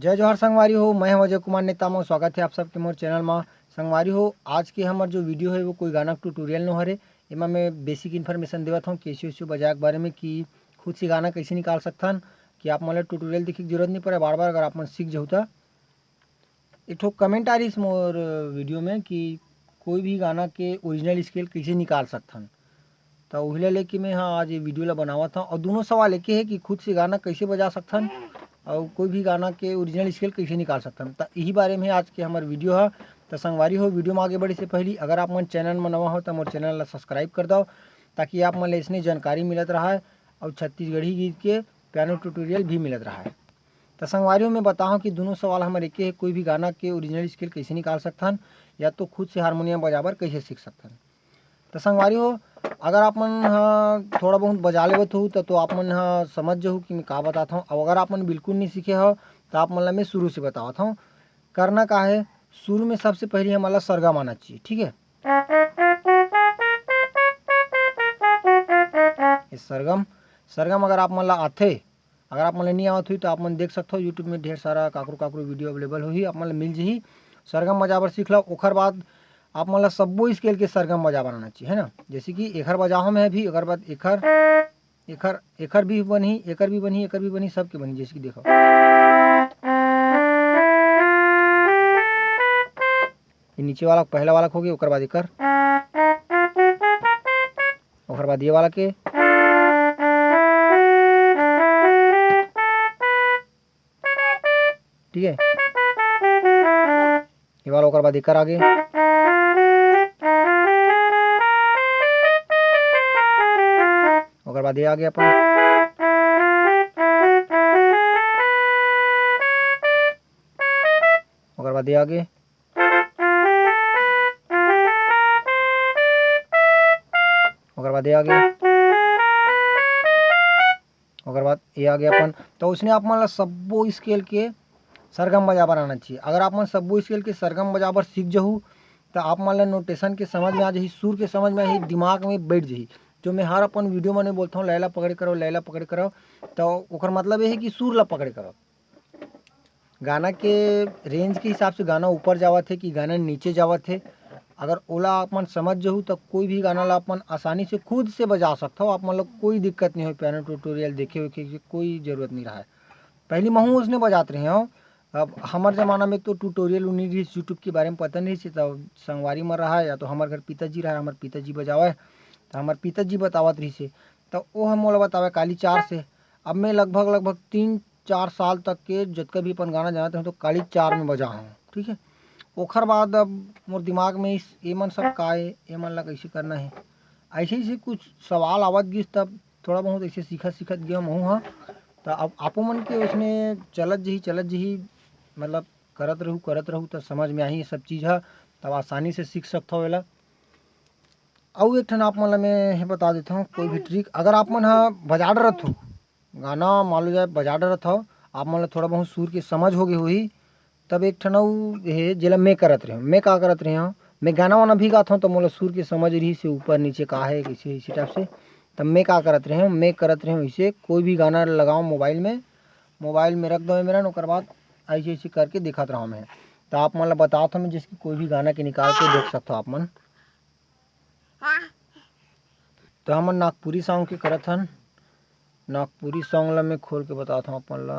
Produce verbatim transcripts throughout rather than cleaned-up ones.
जय जोहार संगवारी हो, मैं हूं अजय कुमार नेताम। स्वागत है आप सबके मोर चैनल मा। संगवारी हो, आज के हमर जो वीडियो है वो कोई गाना ट्यूटोरियल नो हरे। एमा मैं बेसिक इन्फॉर्मेशन देवत हूँ केसियो बजाए के बारे में कि खुद से गाना कैसे निकाल सकथन, कि आप मन ला ट्यूटोरियल देखे के जरूरत नहीं पड़े बार बार, अगर आप मन सीख जाहू त। एक ठो कमेंट आ रही मोर वीडियो में कि कोई भी गाना के ओरिजिनल स्केल कैसे निकाल सकथन। त उही ला लेके मैं हा आज ये वीडियो ला बनावत हूँ। और दोनों सवाल एक ही है कि खुद से गाना कैसे बजा सकथन और कोई भी गाना के ओरिजिनल स्केल कैसे निकाल सकथन। त यही बारे में आज के हमर वीडियो है। त संगवारी हो, वीडियो में आगे बढ़े से पहले अगर आप मन चैनल में नवा हो त मोर चैनल ला सब्सक्राइब कर दो, ताकि आप मन ला इसने जानकारी मिलत रहा है और छत्तीसगढ़ी गीत के पियानो ट्यूटोरियल भी मिलत रहा है। त संगवारी हो, मैं बताहूँ कि दोनों सवाल हमर एके है, कोई भी गाना के ओरिजिनल स्केल कैसे निकाल सकथन, या तो खुद से हारमोनियम बजाबर कैसे सीख सकथन। त संगवारी हो, अगर आप मन ह थोड़ा बहुत बजा लेवत हो त, तो आप मन ह समझ जाहू कि मैं का बतात हूँ। अब अगर आप मन बिल्कुल नहीं सीखे हो त आप मन ला मैं शुरू से बतावत हूँ। करना का है, शुरू में सबसे पहले हमन ला सरगम आना चाहिए, ठीक है। ये सरगम, सरगम अगर आप मन ला आथे, अगर आप मन ला नहीं आवत हुई तो आप मन देख सकथो, YouTube में ढेर सारा काकरो काकरो वीडियो अवेलेबल होही, आप मन ला मिल जही। सरगम बजाबर सीख लो, ओखर बाद आप मन ला सब्बो स्केल के सरगम बजा बनाना चाहिए, है ना। जैसे कि एखर बजाहूँ मैं अभी, एकर बाद एखर, एखर, एखर भी बनही, एकर भी बनही, एकर भी बनही, सबके बनही। जैसे कि देखो, ये नीचे वाला, पहला वाला हो गया, ओकर बाद एकर, ओकर बाद ये वाला के, ठीक है, ये वाला, ओकर बाद एकर आगे, ओकर बाद ये आगे अपन, ओकर बाद ये आगे, ओकर बाद ये आगे, ओकर बाद ये आगे अपन। तो उसने आप मन ला सब्बो स्केल के सरगम बजाबर आना चाहिए। अगर आप मन सब्बो स्केल के सरगम बजाबर सीख जाहू, तो आप मन ला नोटेशन के समझ में आ जाही, सुर के समझ में आ जाही, दिमाग में बैठ जाही। जो मैं हर अपन वीडियो में बोलता हूँ, लैला पकड़ करो, लैला पकड़ करो, तो ओकर मतलब ये है कि सुर ला पकड़ करो। गाना के रेंज के हिसाब से गाना ऊपर जावत है कि गाना नीचे जावत है, अगर ओला आप मन समझ जाहू, तो कोई भी गाना ला आप मन आसानी से खुद से बजा सकथो। आप मन ला कोई दिक्कत नहीं हो, पियानो ट्यूटोरियल देखे हुए के कोई जरूरत नहीं रहा है। पहली महू उसने बजात रहे हो। अब हमर जमाना में तो ट्यूटोरियल नहीं रही, YouTube के बारे में पता नहीं रही, तो संगवारी में रहा या तो हमर घर पिताजी रहा, हमर पिताजी बजावे, तो हमर पिताजी बतावत रही से, तो वो हम मोला बतावे काली चार से। अब मैं लगभग, लगभग तीन चार साल तक के जतका भी अपन गाना जानत हूँ, तो काली चार में बजा हूँ, ठीक है। ओखर बाद अब मोर दिमाग में इस, ये मन सब का है, ये मन ला कैसे करना है, ऐसे, ऐसे कुछ सवाल आवत गिस, तब थोड़ा बहुत ऐसे सीखत, सीखत गया महू हाँ। तो अब आपो मन के उसने चलत जही, चलत जही, मतलब करत रहू, करत रहू, तो समझ में आही ये सब चीज़ है, तब आसानी से सीख सकथो एला। अउ एक ठन आप मन ला मैं हे बता देता हूँ, कोई भी ट्रिक, अगर आप मन हा बजा डरत हो, गाना मान लो जाए बजा डरत हो, आप मन ला थोड़ा बहुत सुर के समझ हो गए होही, तब एक ठन अउ हे, जेला मैं करत रहे हूँ। मैं का करत रहे हूँ, मैं गाना वाना भी गात हूँ, तो मोला सुर के समझ रही से ऊपर नीचे का है, कैसे, इसी टाइप से। तब मैं का करत रहे हूँ, मैं करत रहे हूँ इसे, कोई भी गाना लगाओ मोबाइल में, मोबाइल में रख दो मेरा, ओकर बाद ऐसे, ऐसे करके दिखात रहा मैं। तो आप मन ला बतात हूँ मैं, जैसे कि कोई भी गाना के निकाल के देख सकते हो आप मन। तो हमन नागपुरी सॉन्ग के करत हन। नागपुरी सॉन्ग ला मैं खोल के बतात हूँ अपन ला।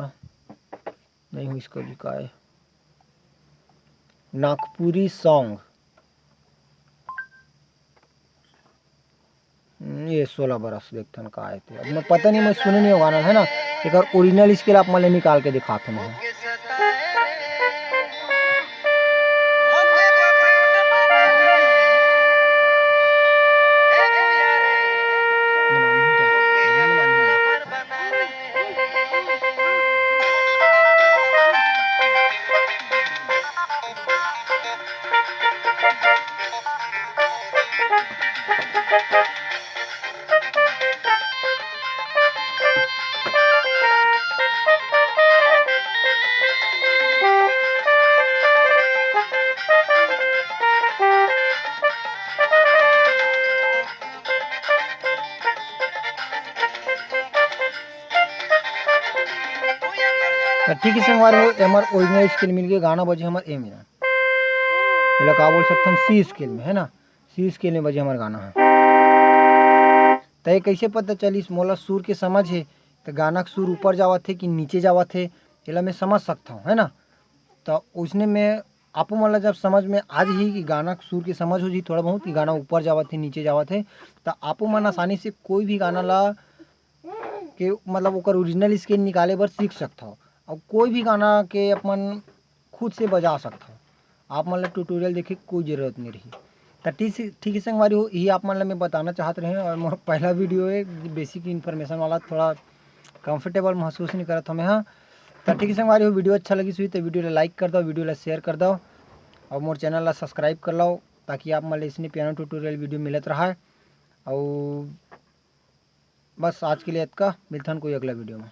नहीं हुई इसको जी, का है? नागपुरी सॉन्ग। हम्म, ये सोलह बरस देखथन का है ते। अब मैं पता नहीं, मैं सुने नहीं हो गाना, है ना? एकर ओरिजिनल स्केल आप मन ला निकाल के दिखात हूँ मैं। ठीक है संगवारी हो, हमर ओरिजिनल स्केल मिल गए, गाना बजे हमर ए मेजर। एला का बोल सकथन, सी स्केल में, है ना, सी स्केल में बजे हमर गाना है। त ये कैसे पता चलिस मोला सुर के समझ है, त गाना के सुर ऊपर जावत है कि नीचे जावत है, एला मैं समझ सकता हूँ, है ना। त उसने में आपो मन ला जब समझ में आ जही कि गाना के सुर के समझ हो जही थोड़ा बहुत कि गाना ऊपर जावत है, नीचे जावत है, त आपो मन आसानी से कोई भी गाना ला के मतलब ओकर ओरिजिनल स्केल निकाले बर सीख सकथव। और कोई भी गाना के अपन खुद से बजा सकथव, आप मन ला ट्यूटोरियल देखे के कोई जरूरत नहीं रही। त ठीक से, ठीक है संगवारी हो, यही आप मन ला मैं बताना चाहत रहे और मोर पहला वीडियो है, बेसिक इन्फॉर्मेशन वाला, थोड़ा कंफर्टेबल महसूस नहीं करत हमें। हाँ, त ठीक है संगवारी हो, वीडियो अच्छा लगिस होही त वीडियो ला लाइक कर दो, वीडियो ला शेयर कर दो और मोर चैनल ला सब्सक्राइब कर लो, ताकि आप मन ला इसने पियानो ट्यूटोरियल वीडियो मिलत रहा। और बस आज के लिए इतना, मिलथन कोई अगला वीडियो में।